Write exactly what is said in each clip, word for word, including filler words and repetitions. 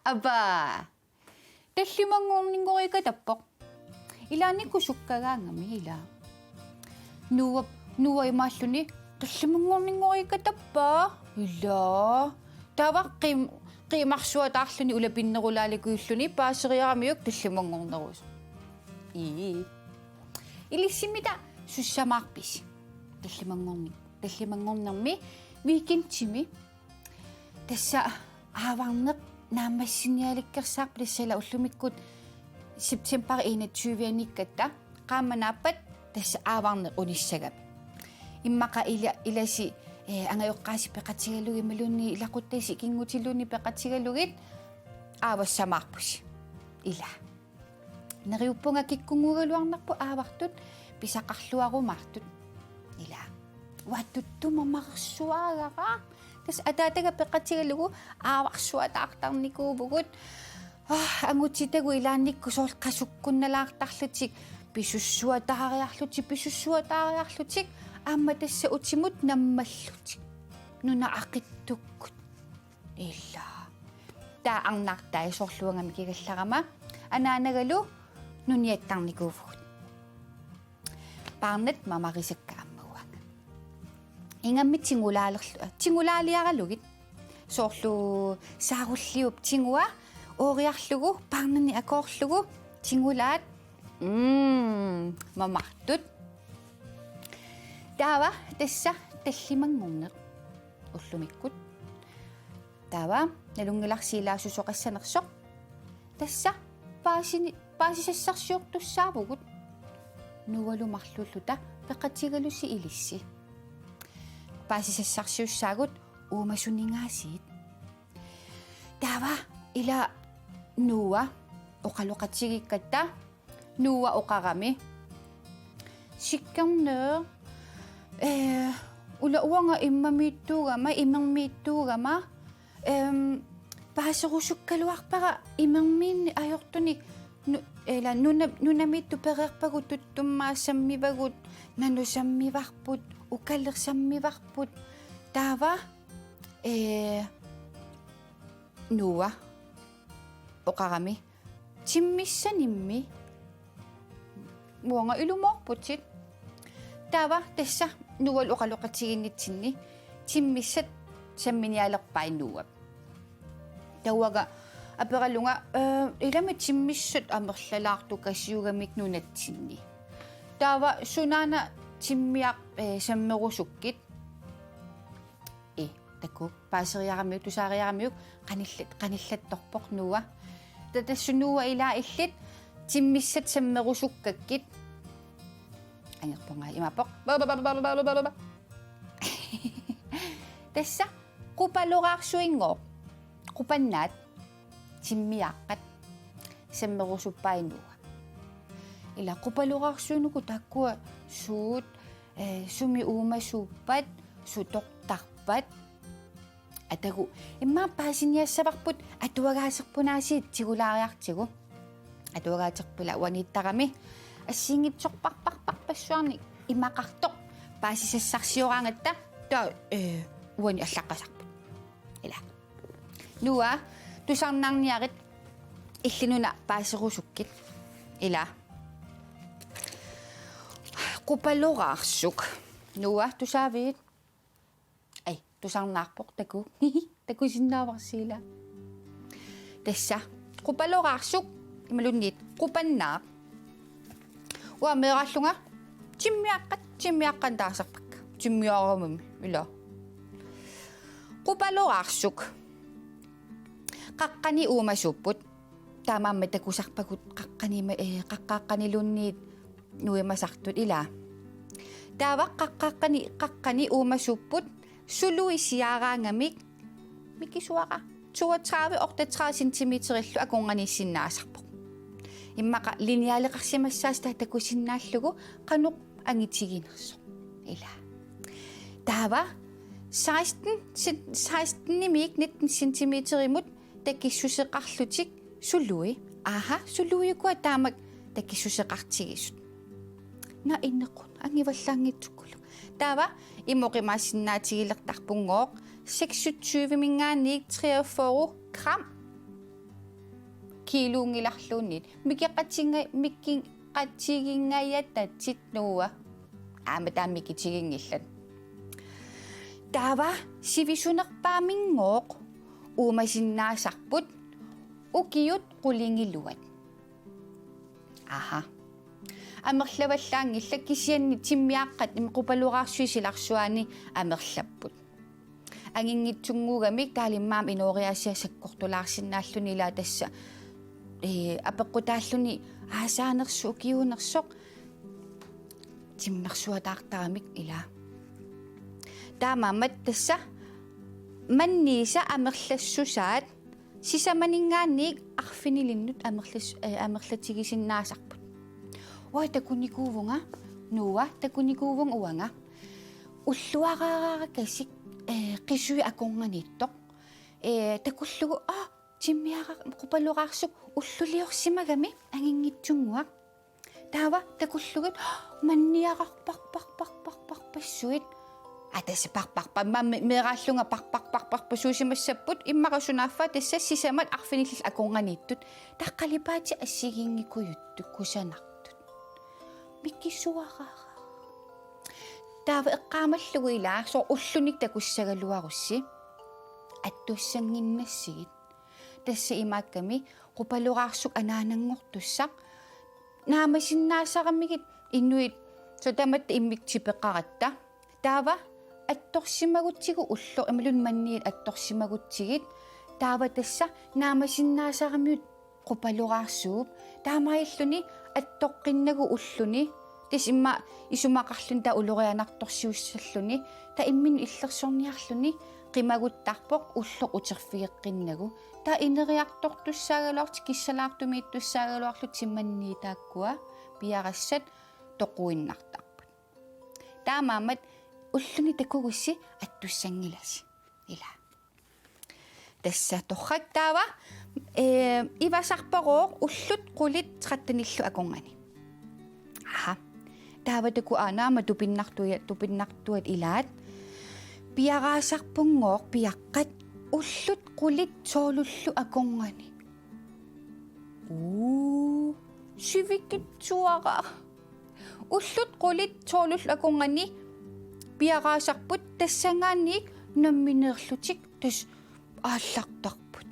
Apa. Tallimanngorninngoriikatappoq. Ilaannikkut sukkagaangami ilaa. Noah, Noah imaalluni tallimanngorninngoriikatappa. Ilaa. Taava qiim-, qiimarsuataarluni ulapinnerulaalikujulluni paaseriaramiuk tallimanngornerusoq. Ii. Ilissimmita sussamaarpisi? Tallimanngorni-, tallimanngornermi weekendimi. Tassa aavarneq naammassinialikkersaarpoq, tassa ila ullumikkut september enogtyve-ianiikkatta qaammat naappat tassa aavarneq unissagami. Immaqa ila-, ilasi, eh, angajoqqaasi peqatigalugit imaluunniit ilaquttasi ikinngutiluunniit peqatigalugit aavassamaarpusi. Ila. Neriuppunga kikkunnguugaluarnerput aavartut pisaqarluarumaartut. Ila. Uattuttumut mamarsuaagara. Tassa ataataga peqatigalugu aavarsuataartarnikuuvugut. Ah, angutitagut ilaannikkut soorlu qasukkunnalaartarlutik, pisussuataariarlutik, pisussuataariarlutik, aamma tassa utimut nammallutik. Nuna aqitsukkut. Ila. Taava arnartai soorlu uangami kigallarama anaanagalu nuniattarnikuuvugut. Paarnat mamarisakka aamma uanga. Ingammik tingulaalerlu-, tingulaaliaralugit. Soorlu saarulliup tingua ooriarlugu, paarnani akoorlugu, tingulaat, mm, mamartut. Taava tassa tallimanngorneq ullumikkut. Taava nalunngilarsi ilaa susoqassanersoq. Tassa paasini-, paasisassarsiortussaavugut. Noahlu marluulluta peqatigalusi ilissi. Paasisassarsiussaagut uumasuninngaasiit. Taava ila Noah oqaloqatigiikkatta Noah oqarami: Sikkerneq, eh, ula uanga immamiittuugama, imermiittuugama, em, paaserusukkaluarpara imermiinneq ajortunik nu-, ila nuna-, nunamiittut pereerpagut tuttummaat sammivagut, nanoq sammivarput, ukaleq sammivarput, taava, eh, Noah oqarami: Timmissanimmi. Uanga ilumoorputit. Taava tassa Noahlu oqaloqatigiinnitsinni timmissat samminialerpai Noahp. Taava uanga aperalunga, eh, ilami timmissat amerlalaartukasiugamik nunatsinni. Taava sunaana timmiaq, eh, sammerusukkit? Ii, takuuk, paaseriaramiuk, tusaariaramiuk, qanillat-, qanillattorpoq Noah. Taava tassa Noah ilaa illit timmissat sammerusukkakkit. Angerpunga imaappoq. Tassa qupaloraarsuinngooq. Qupannaat. Timmiaaqqat sammerusuppai Noah. Ila qupaloraarsuineq uku taakkua suut, eh, sumi uumasuuppat, sutortarpat. Atagu, immaqa paasiniassavarput atuagaaserput aasiit tigulaariartigu. Atuagaaserput ila uaniittarami assigiinngitsorparparparpassuarnik imaqartoq paasisassarsioraangatta taava, eh, uani allaqqasarput. Ila. Noah, tusarnaarniarit, illinuna paaserusukkit. Ila. Qupaloraarsuk. Noah, tusaavit? Ai, tusarnaarpoq takuuk. Takusinnaavarsi ila. Tassa. Qupaloraarsuk imaluunniit qupannaaq. Uanga meeraallunga timmiaaqqat, timmiaaqqat taasarpakka. Timmiaaramami, ila. Qupaloraarsuk. Qaqqani uumasuupput. Taamaammat takusarpagut qaqqani ma-, eh, qaqqaaqqaniluunniit nuimasartut, ila. Taava qaqqaaqqani, qaqqani uumasuupput sului siaaraangamik mikisuara toogtredive, otteogtredive centimeterillu akornanniissinnaasarpoq. Immaqa linealeqarsimassaasoq takusinnaallugu qanoq angitiginersoq. Ila. Taava seksten, se-, sekstenimiit nitten centimeterimut takissuseqarlutik sului. Aha, sului ukua taamak takissuseqartigisut. Naa, inequnaq, angivallaanngitsukkulu. Taava ima oqimaassinnaatigilertarpunngooq, seksogtyveminngaanniit treogfyrre gram kiiluunngilarluunniit. Mikeqatiga-, mikeqatigingajatatsit, Noah. Aamma taama mikitiginngillat. Taava sivisunerpaaminngooq uumasinnaasarput ukiut qulingiluat. Aha. Amerlavallaanngillat, kisianni timmiaqqat ima qupaloraarsuit silarsuaani amerlapput. Anginngitsunnguugamik taava immaqa inooriaasia sakkortulaarsinnaalluni, ila tassa, ee, apeqqutaalluni aasaanersoq ukiuunersoq timmersuataartaramik, ila. Taamaammat tassa manniisa amerlassusaat sisamaninngaanniit arfinilinnut amerlas-, eh, amerlatigisinnaasarput. Uanga takunikuuvunga, Noah, takunikuuvunga uanga. Ulluaraarakkasik, eh, qisuit akornanniittoq. Eh, takullugu, aa, timmiaraq qupaloraarsuk ulluliorsimagami anginngitsunnguaq. Taava takullugit manniaraq parparparparparpassuit. Aa, tassa parparpa-, ma-, me-, meeraallunga parparparparpassuusimassapput, immaqa sunaaffa tassa sisamat arfinillit akornanniittut. Taava qalipaatit assigiinngikujuttut kusanartut. Mikisuaraara. Taava eqqaamallugu ila soorlu ullunik takussagaluarussi attussannginnassigit. Tassa imaakkami qupaloraarsuk anaananngortussaq. Naamasinnaassaramigit inuit soorlu tamatta immikkut tipeqaratta. Taava attorsimagutsigu ulloq imaluunniit manniit attorsimagutsigit. Taava tassa naamasinnaassaramiuk qupaloraarsuup. Taamaalilluni attoqqinnagu ulluni. Tassa immaqa isumaqarluni taava ulorianartorsiussalluni. Taava imminut illersorniarluni qimaguttarpoq ulloq uterfigeqqinnagu. Taava ineriartortussaagaluarlutik kissalaartumiittussaagaluarlutik timanniit taakkua piarassat toquinnartarput. Taamaammat ulluni takugussi attussanngilasi. Ila. Tassa torrak taava, eh, ivasarparooq ullut qulit trettenillu akornanni. Aha. Taava takuuk aana aamma tupinnartuja-, tupinnartuat ilaat. Piaraasarpunngooq piaqqat ullut qulit tolvllu akornanni. Uu, sivikitsuaraara. Ullut qulit tolvllu akornanni piaraasarput tassanngaanniit nammineerlutik tassa aallartarput.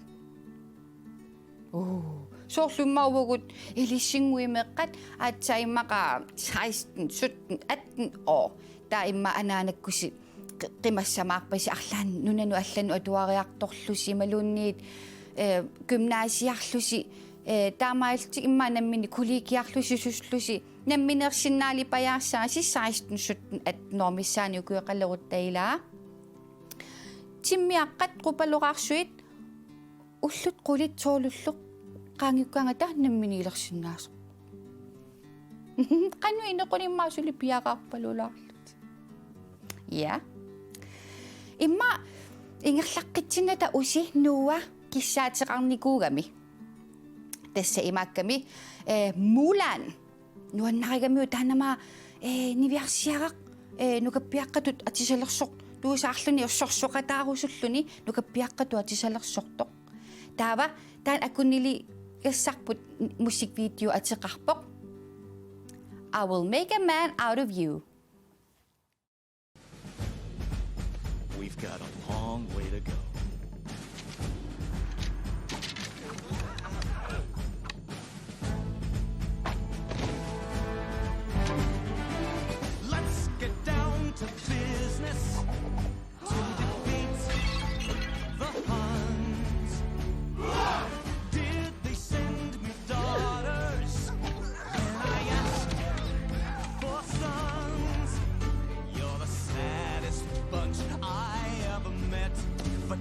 Uu, soorlu immaqa uagut ilissinnguit meeqqat aatsaat immaqa seksten, sytten, atten år. Taava immaqa anaanakkusi qi-, qimassamaarpasi arlaannik nunanut allanut atuariartorlusi imaluunniit, eh, gymnasiarlusi, eh, taamaalillutik immaqa nammineq kollegiarlusi susullusi nammineersinnaalipajaassaasi seksten, sytten, atten år missaani ukioqalerutta ilaa. Timmiaqqat qupaloraarsuit ullut qulit tolvllu qaangiukkaangata namminiilersinnaasoq. Qanoq inequnimmaa suli piaraarpalulaarlutik. Ja. Immaqa ingerlaqqitsinnata usi Noah kissaateqarnikuugami. Tassa imaakkami, eh, Mulan. Nuannarigamiuk taannama, eh, niviarsiaraq, eh, nukappiaqqatut atisalersortuusaarluni orsorsoqataarusulluni nukappiaqqatut atisalersortoq. Taava taanna akunnileqassarput musikvideo ateqarpoq. I will make a man out of you. We've got a long way to go. Let's get down to business. To defeat the Huns. Did they send me daughters? And I asked for sons. You're the saddest bunch I ever met. But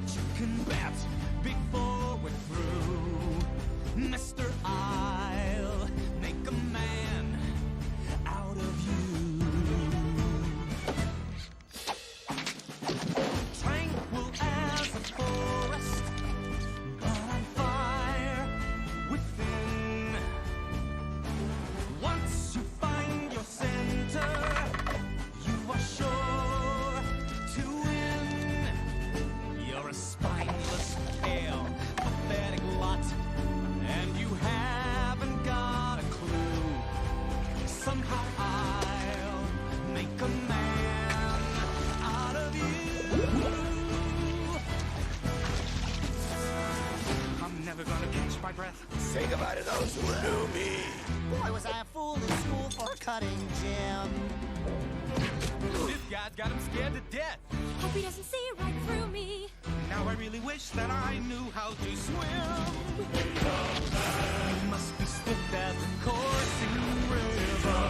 This guy's got him scared to death. Hope he doesn't see right through me. Now I really wish that I knew how to swim. You must be swift as the coursing river,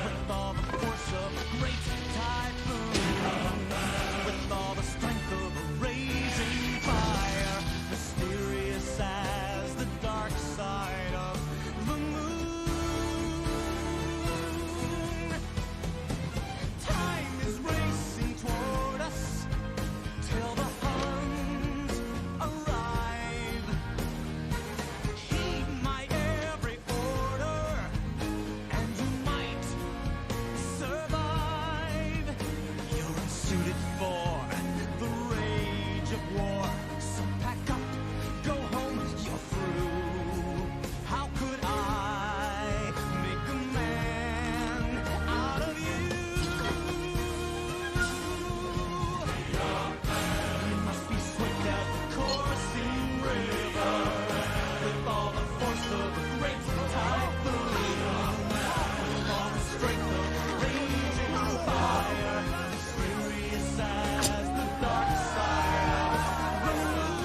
with all the force of a great typhoon, with all the strength of a raging fire, mysterious as the dark side of the moon. Time is racing toward us till the Huns arrive. Heed my every order, and you might survive. You're unsuited for the rage of war, so pack up, go home, you're through. How could I make a man out of you? You must be swift as the coursing river, with all the force of a great typhoon, with all the strength of a raging fire, mysterious as the dark side of the moon.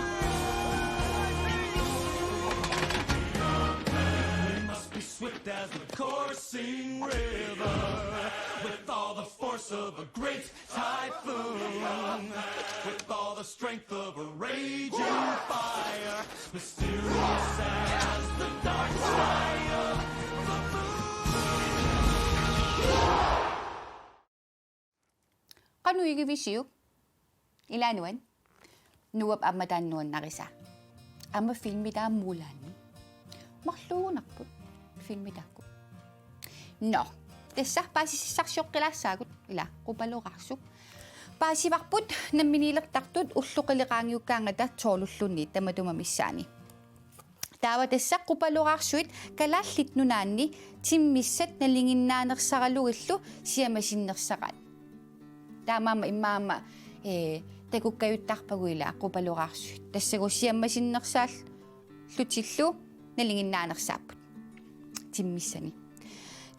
You must be swift as the coursing river, with all the force of a great typhoon, with all the strength of a raging fire, mysterious as the dark side of the moon. Qanoq igivisiuk? Ilaa nuann? Nuap aamma taanna nuannarisaa. Aamma filmi taamaallaat. Marluugunarput filmi taakku. Nå, tassa paasissassarsioqqilaassaagut, ilaa, Qupaloraarsuk. Paasivarput namminiilertartut ullut qili qaangiukkaangata tolvulluunniit tamatuma missaani. Taava tassa Qupaloraarsuit Kalaallit Nunaanni timmissat nalinginnaanersaralugillu siammasinnersaraat. Taamaammat immaqa aamma, ee, takukkajuttarpagut, ilaa, Qupaloraarsuit. Tassagooq siammasinnersaallutillu nalinginnaanersaapput timmissani.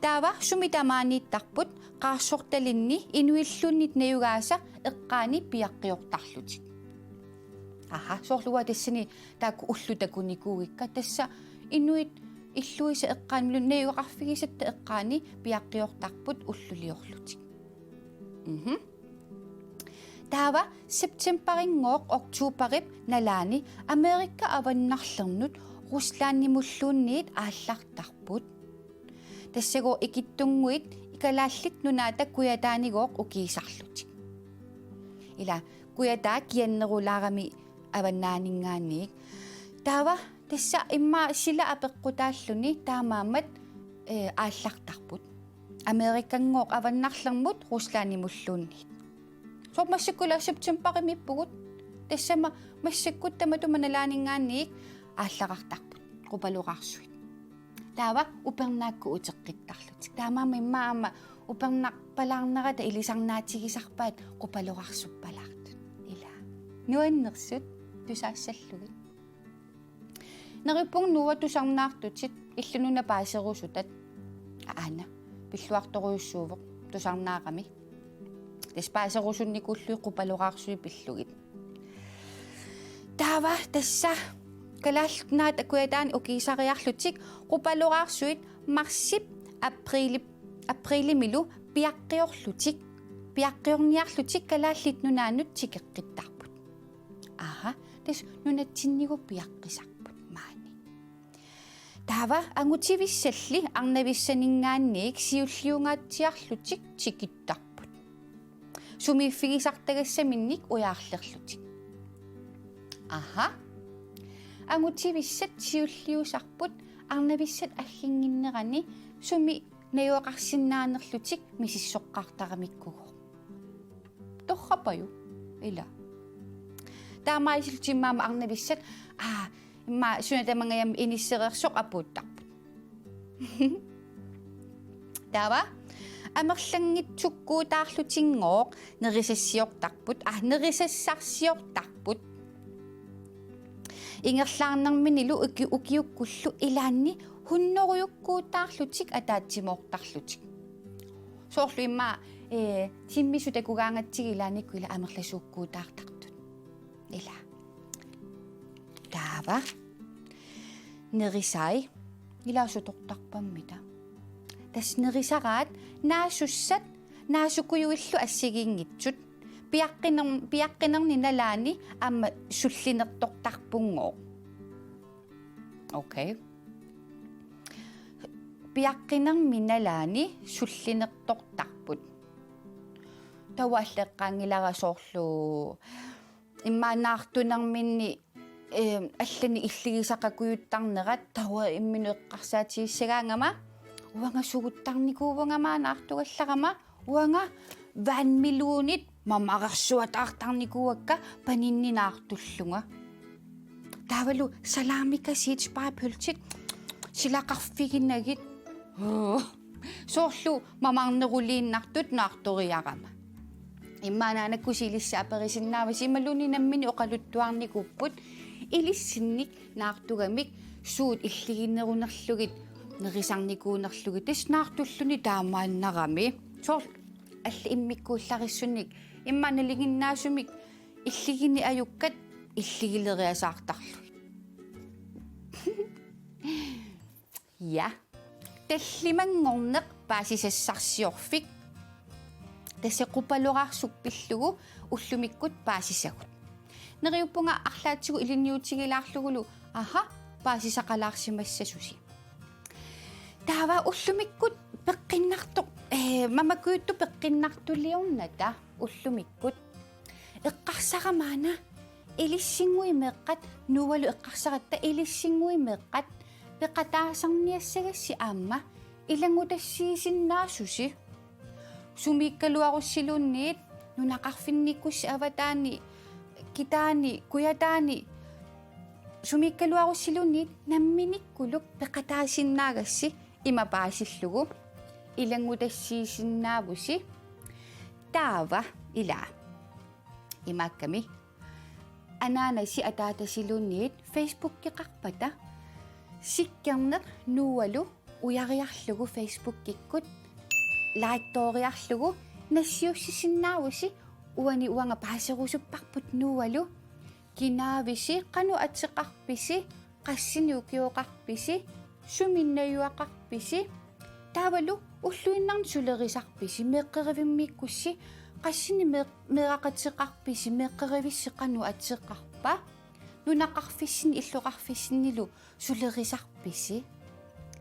Taava sumi tamaaniittarput qaarsortalinni inuilluunniit najugaasa eqqaani piaqqiortarlutik. Aha, soorlu uanga tassani taakku ullut takunikuuikka, tassa inuit illuisa eqqaani, imaluunniit najugaqarfigisatta eqqaani piaqqiortarput ulluliorlutik. Mhm. Taava septemberinngooq oktoberip nalaani Amerika avannarlernut Ruslandimulluunniit aallartarput. Tassagooq ikittunnguit Kalaallit Nunaata Kujataanigooq ukiisarlutik. Ilaa, Kujataa kiannerulaarami avannaaninngaanniit. Taava tassa immaqa sila apeqqutaalluni taamaammat, ee, aallartarput. Amerikanngooq avannarlermut Ruslandimulluunniit. Soorlu massakkut, ilaa, septemberimiippugut. Tassami massakkut tamatuma nalaaninngaanniit aallaqartarput Qupaloraarsuit. Taava upernaakkut uteqqittarlutik. Taamaammat immaqa aamma upernarpalaarnerata ilisarnaatigisarpaat Qupaloraarsupalaartut. Ilaa. Nuannersut tusaassallugit. Neriuppunga Noah tusarnaartutit, illup nuna paaserusutat. Aana. Pilluartorujussuuvoq tusarnaarami. Tassa paaserusunnikuullugit Qupaloraarsuit pillugit. Taava tassa Kalaallit Nunaata Kujataani ukiisariarlutik Qupaloraarsuit marsip apriilip, apriilimilu piaqqiorlutik, piaqqiorniarlutik Kalaallit Nunaannut tikeqqittarput. Aha, tassa nunatsinnigut piaqqisarput maani. Taava angutivissalli arnavissaninngaanniit siulliungaatsiarlutik tikittarput. Sumiiffigisartagassaminnik ujaarlerlutik. Aha. Angutivissat siulliusarput arnavissat agginnginnerani sumi najugaqarsinnaanerlutik misissoqqaartaramikkuuvoq. Torrappajuk, ilaa. Taamaasillutik immaqa aamma arnavissat, aa, immaqa suna tamangajammik inissereersoq apuuttarput. Taava amerlanngitsukkuutaarlutinngooq nerisassiortarput, aa, nerisassarsiortarput. Ingerlaarnerminilu uki-, ukiukkullu ilaanni hunnorujukkuutaarlutik ataatsimoortarlutik. Soorlu immaqa, ee, timmisut takugaangatsigit ilaannikkut ila amerlasuukkuutaartartut. Ila. Taava. Nerisai. Ila sutortarpammita. Tassa nerisaraat naasussat naasukujuillu assigiinngitsut. Piaqqiner-, piaqqinerni nalaani aamma sullinertortarpunngooq. Okay. Piaqqinermi nalaani sullinertortarput. Taava eqqaanngilara soorlu immaqa naartunerminni, eh, allanik illigisaqakujuttarnerat taava imminut eqqarsaatigissagaangama uanga suguttarnikuuvunga naartugallarama uanga vandmelonit mamarersuataartarnikuuakka paninni naartullunga. Taavalu salamikasiit spejepølsit silaqarfiginagit. Soorlu mamarneruliinnartut naartoriarama. Immaqa anaanakkusi ilissi aperisinnaavasi imaluunniit nammineq oqaluttuarnikuupput ilissinnik naartugamik suut illiginerunerlugit nerisarnikuunerlugit tassa naartulluni taamaannarami. Soorlu allat immikkuullarissunnik immaqa nalinginnaasumik illigineq ajukkat illigileriasaartarlugit. Ja. Tallimanngorneq paasisassarsiorfik. Tassa qupaloraarsuk pillugu ullumikkut paasisagut. Neriuppunga arlaatigut ilinniutigilaarlugulu aha paasisaqalaarsimassasusi. Taava ullumikkut peqqinnartoq, eh, mamakujuttoq peqqinnartuliornata ullumikkut. Eqqarsarama aana ilissinnguit meeqqat Noahlu eqqarsaratta ilissinnguit meeqqat peqataasarniassagassi aamma ilanngutassiisinnaasusi. Sumiikkaluarussiluunniit nunaqarfinniikkussi avataani, kitaani, kujataani. Sumiikkaluarussiluunniit namminikkuluk peqataasinnaagassi ima paasillugu ilanngutassiisinnaavusi. Taava ila. Imaakkami. Anaanasi ataatasiluunniit Facebookeqarpata sikkerneq Noahlu ujariarlugu Facebookikkut liketooriarlugu nassiussisinnaavusi uani uanga paaserusupparput Noahlu. Kinaavisi, qanoq ateqarpisi, qassinik ukioqarpisi, suminngaanneeraqarpisi, taavalu ulluinnarni sulerisarpisi, meeqqerivimmiikkussi, qassinik mee-, meeraqateqarpisi, meeqqerivissi qanoq ateqarpa, nunaqarfissinni illoqarfissinnilu sulerisarpisi.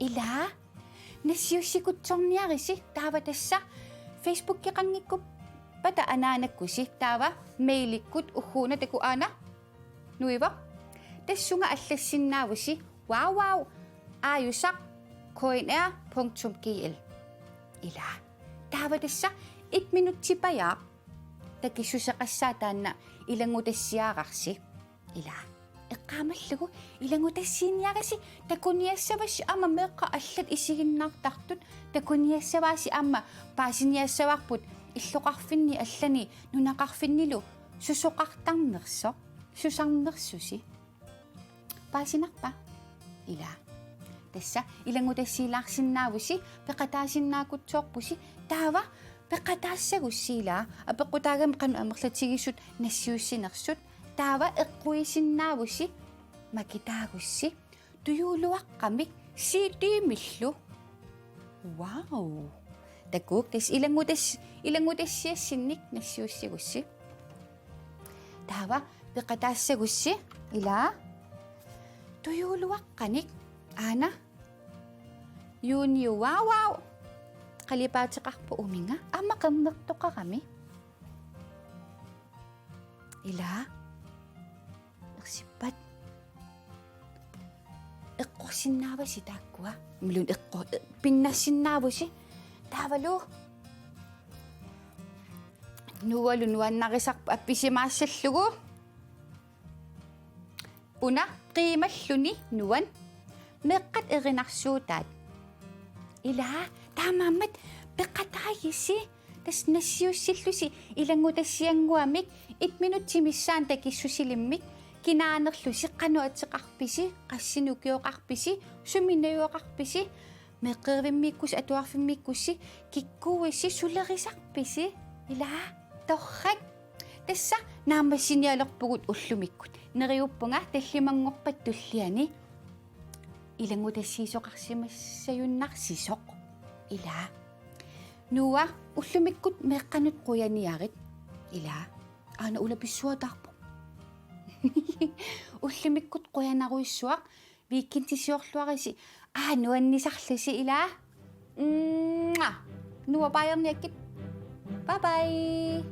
Ila, nassiussikutsorniarisi taava tassa Facebookeqanngikkuppata anaanakkusi taava mailikkut ugguuna takuuk aana nuivoq. Tassunga allassinnaavusi www aajusaq K N R punktum G L. Ila. Taava tassa et minutsipajaaq takissuseqassaaq taanna ilanngutassiararsi. Ila. Eqqaamallugu ilanngutassiiniarisi takuniassavassi aamma meeqqat allat isiginnaartartut takuniassavaasi aamma paasiniassavarput illoqarfinni allani nunaqarfinnilu susoqartarnersoq susarnersusi. Paasinarpa? Ila. Tassa ilanngutassiilaarsinnaavusi peqataasinnaakutsoorpusi taava peqataassagussi ila apeqqutaagami qanoq amerlatigisut nassiussinersut taava eqquisinnaavusi makitaagussi tujuuluaqqamik C D-millu. Wow. Takuuk tassa ilanngutas-, ilanngutassiassinnik nassiussigussi. Taava peqataassagussi ila tujuuluaqqanik aana juuniup wow wow qalipaateqarpoq uminga aamma qernertoqarami. Ila. Ersippat. Eqqorsinnaavasi taakkua. Imaluunniit eqqor-, pinnassinnaavusi. Taavalu. Noahlu nuannarisarpoq appisimaassallugu. Una qiimalluni nuann. Meeqqat erinarsuutaat. Ila, taamaammat peqataagisi, tassa nassiussillusi ilanngutassiannguamik et minutsit missaanni takissusilimmik, kinaanerlusi, qanoq ateqarpisi, qassinik ukioqarpisi, suminngaanneeraqarpisi, Meeqqerivimmiikkussi atuarfimmiikkussi kikkuuissi sulerisarpisi? Ilaa, torrak. Tassa naammassinialerpugut ullumikkut. Neriuppunga tallimanngorpat tulliani ilanngutassiisoqarsimassajunnaarsisoq. Ilaa. Noah, ullumikkut meeqqanut qujaniarit. Ilaa. Aana ulapissuataarpoq. Ullumikkut qujanarujussuaq, weekendisiorluarisi. Aa, nuannisarlusi ilaa. Mua. Noah Bayerniakkit. Bye bye.